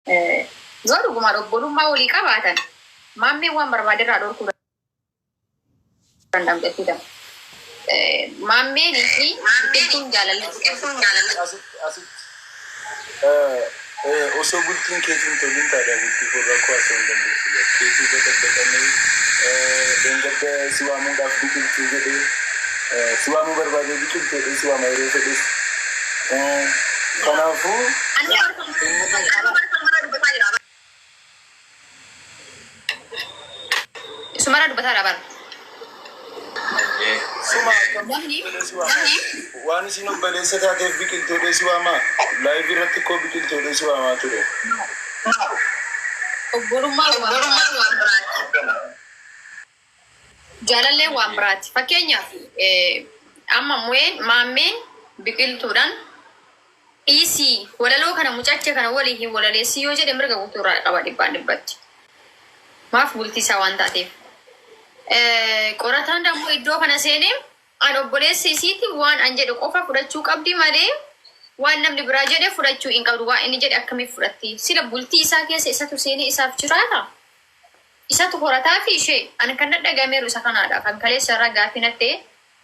Yoo dhugumaan obbolummaa walii qabaatan, Maammeen waan barbaade irraa dhorkuu danda'am jechuudha. Maammeenii fi Biqiltuun jaalalli. Asitti asitti osoo bultiin keetiin tolin taadha, bultii koo rakkoo haasa'uu hin dandeessu. Keetii baxaxaxamee dheengadda si waamuudhaaf Biqiltuu jedhee si waamuu barbaadee, Biqiltuu jedhee si waama yeroo fedhes. Kanaafuu inni kun Sumara dubbataa bara. Suma akkam Namni jedhee si waama. Waan isin obboleessa taateef Biqiltuu jedhee si waama. Live irratti koo Biqiltuu jedhee si waamaa ture. Obbolummaa waan biraati. Jaalallee waan biraati. Fakkeenyaaf, amma mu'een Maammeen Biqiltuudhaan dhiisii, walaloo kana mucacha kana walii hin walaleessii yoo jedhe, mirga guutuu irraa qaba dhibbaan dhibbatti. Maaf? Bultii isaa waan taateef. Qorataan dammoo iddoo kana seenee an obboleessi isiiti waan an jedhe qofa fudhachuu qabdi malee waan namni biraa jedhe fudhachuu hin qabdu. Waan inni jedhe akkamiif fudhatti? Sila bultii isaa keessa isatu seenee isaaf jiraata? Isatu horataa fi ishee? An kan dhadhagameeru isa kanaadha. Kan kaleessa irraa gaaffii nattee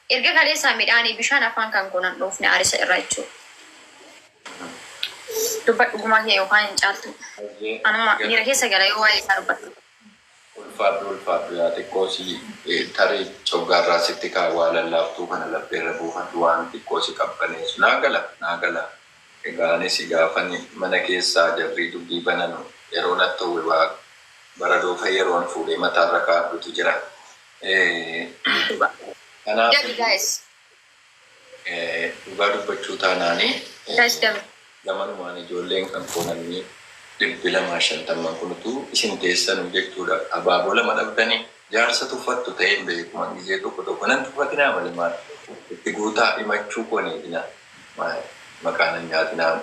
erga kaleessaa midhaanii bishaan afaan kan koo nan dhoofne aarisa irraa jechuudha. Dubbadhu gumaa kee yookaan hin caaltu. Anuma miira keessa gala yoo waa'ee isaa dubbadhu. Ulfaadhu, ulfaadhu, yaa xiqqoo si tarii coggaarraa sitti kaawwaa lallaaftuu kana lapheerra buufadhu, waan xiqqoo si qabbaneessu. Naa gala, naa gala. Egaa anis gaafan mana keessaa jarrii dubbii bananu yeroo natti ho'e waa baradoofa yeroon fuudhee mataarra kaa'adhutu jira. Kanaaf Double, guys. Dhugaa dubbachuu taanaanii Guys, double. gamanumaan ijoolleen kan koo namni 250n kun utuu isin teessanuu jechuudha, abaaboo lama dhabdanii jaarsa tuffattu ta'ee hin beeku. An gizee tokko tokko nan tuffatinaa malee maal itti guutaa himachuu koo hin eeginaa, maqaa nan nyaatinaa.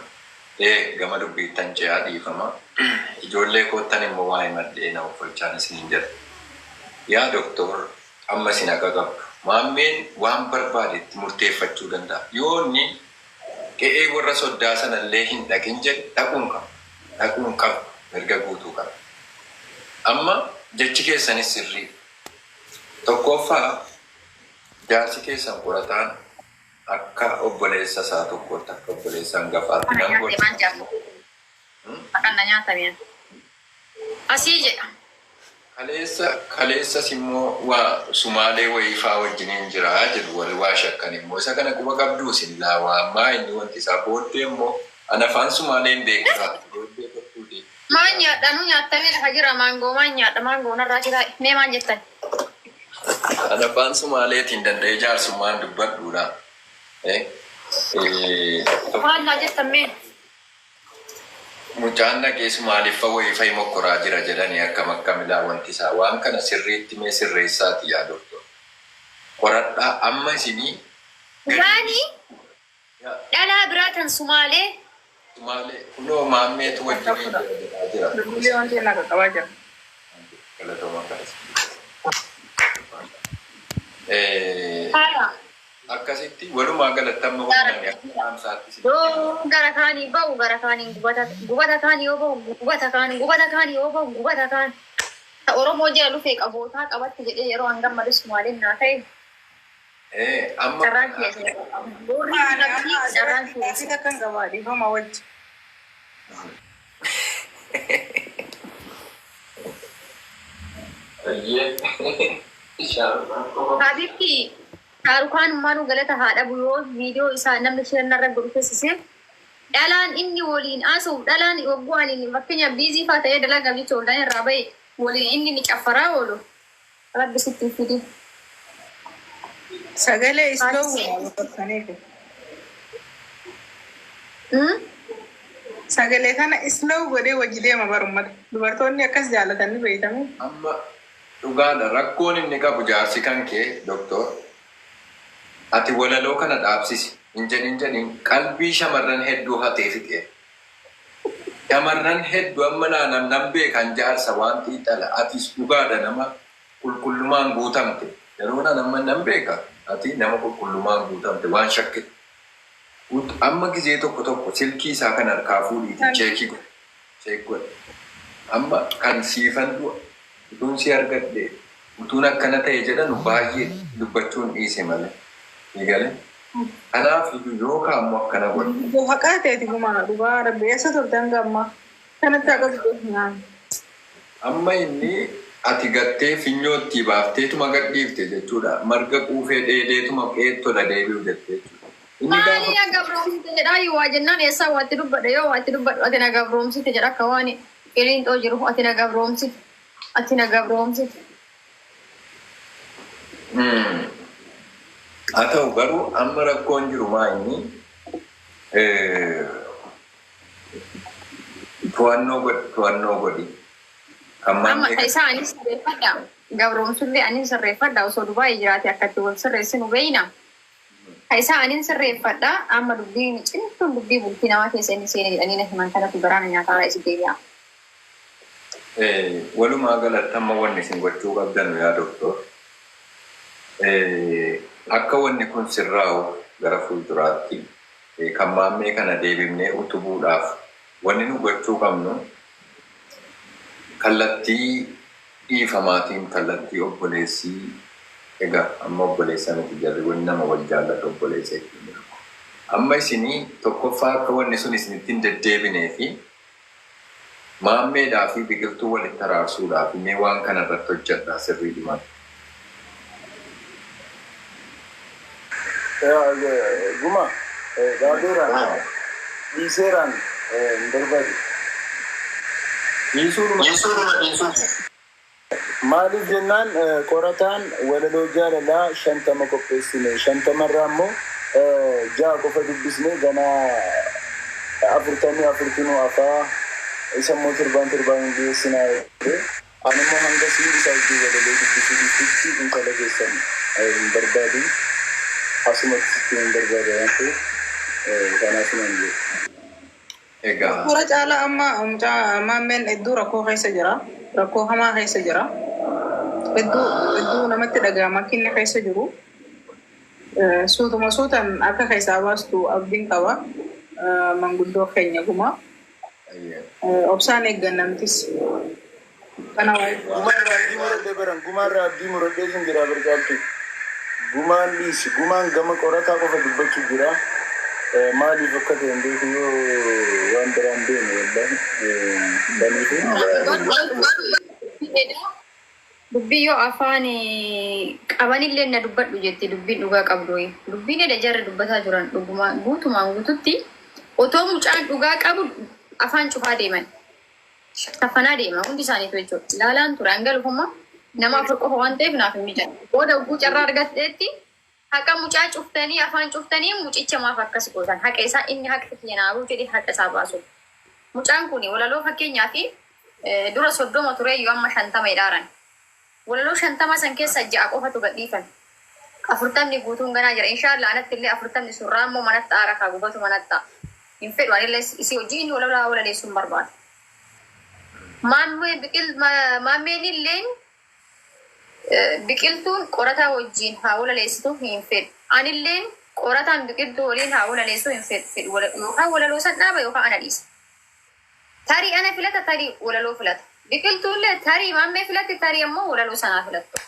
Gama dubbiittan ce'aa, dhiifama. Ijoollee koottan immoo waa himadhee na offolchaan isiniin jedha. Yaa doktor, amma isin haqa qabdu. Maammeen waan barbaade itti murteeffachuu danda'a. Yoo inni qe'ee warra soddaa sanallee hin dhaqin jedhe, dhaquu hin qabu. Dhaquu hin qabu. Mirga guutuu qaba. Amma jechi keessanis sirrii. Tokkoffaa, jaarsi keessan qorataan akka obboleessa isaa tokkootti, akka obboleessa hangafaatti Kana nan nyaate gorsa. maal jaarsa? Maqaan na nyaatame. Asii jedha. Kaleessa kaleessas immoo waa Sumaalee wayii faa wajjiniin jira jedhu warri waa shakkan immoo. Isa kana quba qabduu isin laa? Waa ammaa inni wanti isaa booddee immoo an afaan Sumaalee hin beeku laa, booddee kottuuti. Maan nyaadha? Nu nyaatamee lafa jira maangoo. Maan nyaadha? Maangoo narraa jiraa. Mee maan jettan? An afaan Sumaaleetiin danda'ee jaarsummaan dubbadhuudha. Eh, eh, Maal naa jettan mee? Mucaan dhaqee Sumaaliffa wayii fa'i mokkoraa jira jedhanii, akkam akkamilaa wanti isaa? Waan kana sirriitti mee sirreessaati, yaa doktor. Qoradhaa amma isinii gadi Waani dhalaa biraa tan Sumaalee. Sumaalee kunoo Maammeetu wajjiniin jira jedhaa jira. Bilbilli wanti inni qaqqabaa jira. Galatooma kaas. Haala. Akkasitti walumaa galatti amma wanni akka dhaamsaatti isinitti himu. Yoo gara kaanii ba'u gara kaaniin gubata, gubata kaan yoo ba'u gubata kaan, gubata kaan yoo ba'u gubata kaan. Ta Oromoo jala lufee qabootaa qabatti jedhee yeroo an gammadu Sumaaleen naa ta'e. Amma Carraan kiyya isin boorri Ani qabdi amma carraan asirratti kiyya gaafii isin. takkan qabaa, dhiifama wajji. Ayyee. Habibti, Shaarukaan maanuu galata haa dhabu, yoo viidiyoo isaa namni share narra godhu keessisee, dhalaan inni waliin haasa'u, dhalaan wagguu ani fakkeenya busy faa ta'ee dalagaaf jecha waldaan irraa bahe waliin inni ni caffaraa oolu, Rabbi sitti hin fidin. Sagalee slow godhaa dubartaniifi. Sagalee kana slow godhee wajji deema barummata. Dubartoonni akkas jaalatan ni beeytame. Amma dhugaadha, rakkoon inni qabu jaarsi kan kee doktor, ati walaloo kana dhaabsisi hin jedhin jedhin qalbii shamarran hedduu hatee fixeera. Shamarran heddu amma naa nan nan beekan jaarsa waan xiixala, atis dhugaadha nama qulqullumaan guutamte, yeroo nan amma nan beeka ati nama qulqullumaan guutamte waan shakkitu. Amma gizee tokko tokko silkii isaa kan harkaa fuudhiiti check godhi. Check godhi. Amma kan siifan du'a utuun si argadhe utuun akkana ta'e jedhan baay'ee dubbachuun dhiise malee. Eegale. Kanaaf iyyuu yookaan immoo akkana godhi. Haqaa ta'eeti gumaa dhugaa rabbi eessa turte hanga ammaa kanatti haqa dubbatu. Amma inni ati gattee finyootti baafteetuma gadhiifte jechuudha. Marga quufee dheedeetuma qeettola deebi'u jettee jechuudha. Inni Maali gaafa na gabroomsite jedhaa yoo waa jennaan eessaa waatti dubbadha yoo waatti dubbadhu ati na gabroomsite jedha akka waan qiliinxoo jiru ati na gabroomsite ati na gabroomsite. Haa ta'u garuu amma rakkoon jiru maa inni to'annoo godhi to'annoo godhi. Kan Amma maamlee isaa anis sirreeffadha. Gabroomsullee anis sirreeffadha osoo Dubaayii jiraate akkatti wal sirreessinu beeyna. Isaa anin sirreeffadha amma dubbiin cimtuun dubbii bultii namaa keessa inni seene jedhanii na himan kanatu garaana nyaataa isa deebi'a. Walumaa galatti amma wanni isin gochuu qabdan yaa doktor, akka wanni kun sirraa'u gara fuulduraatti kan maammee kana deebifnee utubuudhaaf wanni nu gochuu qabnu kallattii dhiifamaatiin kallattii obboleessii egaa amma obboleessa miti jarri wanni nama wal jaallatu obboleessa ittiin jiru. Amma isinii tokkoffaa akka wanni sun isinitti hin deddeebinee fi maammeedhaa fi biqiltuu walitti araarsuudhaaf mee waan kana irratti hojjedhaa sirrii dhumaan. Guma dhaabeeraan dhiiseeraan hin barbaadu. Dhiisuudhuma. Maaliif jennaan qorataan walaloo jaalalaa 50 qopheessine 50rraa immoo 6 qofa dubbisne ganaa 44 hafaa isa immoo torbaan torbaan hin dhiyeessinaa jedhee ani immoo hanga siin isaa hojii walaloo dubbisuu dhiistutti intala keessan hin barbaadu asumatti sitti hin barbaadu waan ta'eef kanaaf nan jedhu. Egaa Suura caalaa amma mucaa maammeen hedduu rakkoo keessa jira. Rakkoo hamaa keessa jira. Hedduu hedduu namatti dhaga'ama akka inni keessa jiru. Suutuma suutan akka keessaa baastu abdiin qaba. Manguddoo keenya gumaa. Obsaan eeggannamtis. Kana waa'ee. Gumaan abdii muradhee baran gumaan abdii muradhee sun jira barqaabtu. Gumaan dhiisi gumaan gama qorataa qofa dubbachuu jira. Maaliif akka ta'e hin beeku yoo waan biraan deeme wallahi saniifu. Dubbii yoo afaan qabanillee na dubbadhu jetti dubbiin dhugaa qabdu. Dubbiin edda jarri dubbataa jiran dhugumaan guutumaan guututti otoo mucaan dhugaa qabu afaan cufaa deeman. Tafanaa deema hundi isaaniitu jechuudha. Laalaan ture hangalufumma nama afur qofa waan ta'eef naaf hin mijan. Booda oguu carraa argatteetti haqa mucaa cuftanii afaan cuftanii mucicha maaf akkas gootan haqa isaa inni haqa kiyya naabuu jedhee haqa isaa baasu. Mucaan kun walaloo fakkeenyaa fi dura 30 ture iyyuu amma 50 jedhaaran. Walaloo 50 san keessa 6 qofatu gadhiifame. 40 guutuun ganaa jira. Inshaallah anatti illee 40 surraa immoo manatti aara kaa gubatu manatti ta'a. Hin fedhu anillee isii hojii inni walaloo walaleessuun barbaada. Maammeen illeen biqiltuun qorataa wajjin haa walaleessitu hin fedhu. Anilleen qorataan biqiltuu waliin haa walaleessu hin fedhu. Yookaan walaloo san dhaaba yookaan ana dhiisa. Tarii ana filata tarii walaloo filata. Biqiltuullee tarii maammee filatti tarii ammoo walaloo sanaa filattu.